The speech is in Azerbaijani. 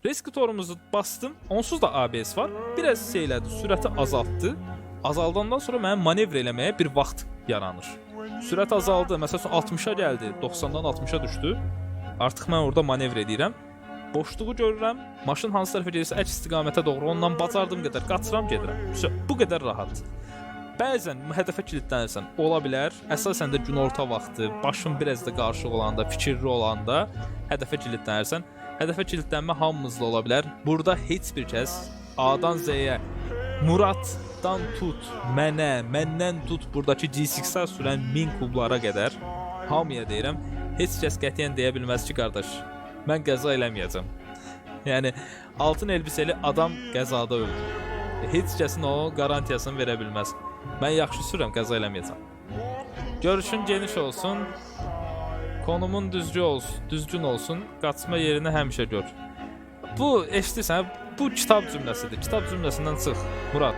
Rescue torumuzu bastım. Onsuz da ABS var. Biraz şey elədi, sürəti azaltdı. Azaldandan sonra mənim manevr eləməyə bir vaxt yaranır. Sürət azaldı. Məsəl üçün 60-a gəldi, 90-dan 60-a düşdü. Artıq mən orada manevr edirəm. Boşluğu görürəm. Maşın hansı tərəfə gedirsə, əks istiqamətə doğru ondan bacardığım qədər qaçıram, gedirəm. Vəsə, bu qədər rahat. Bəzən hədəfə kilidlənirsən, ola bilər. Əsasən də günorta vaxtı, başın biraz da qarışıq olanda, fikirli olanda hədəfə kilidlənirsən. Hədəfə kilidlənmə hamımızda ola bilər. Burada heç bir kəs A-dan Z-yə, Muraddan tut, mənə, məndən tut, buradakı G6-a sürən 1000 kublara qədər hamıya deyirəm, heç kəs qətiyyən deyə bilməz ki, qardaş, mən qəza eləməyəcəm. Yəni altın elbisəli adam qəzada öldü. Heç kəsin o qarantiyasını verə bilməz. Mən yaxşı sürürəm, qəza eləməyəcəm. Görüşün geniş olsun. Konumun düzgün olsun, düzgün olsun. Qaçma yerini həmişə gör. Bu eşidirsən, bu kitab cümləsidir. Kitab cümləsindən çıx, Murad.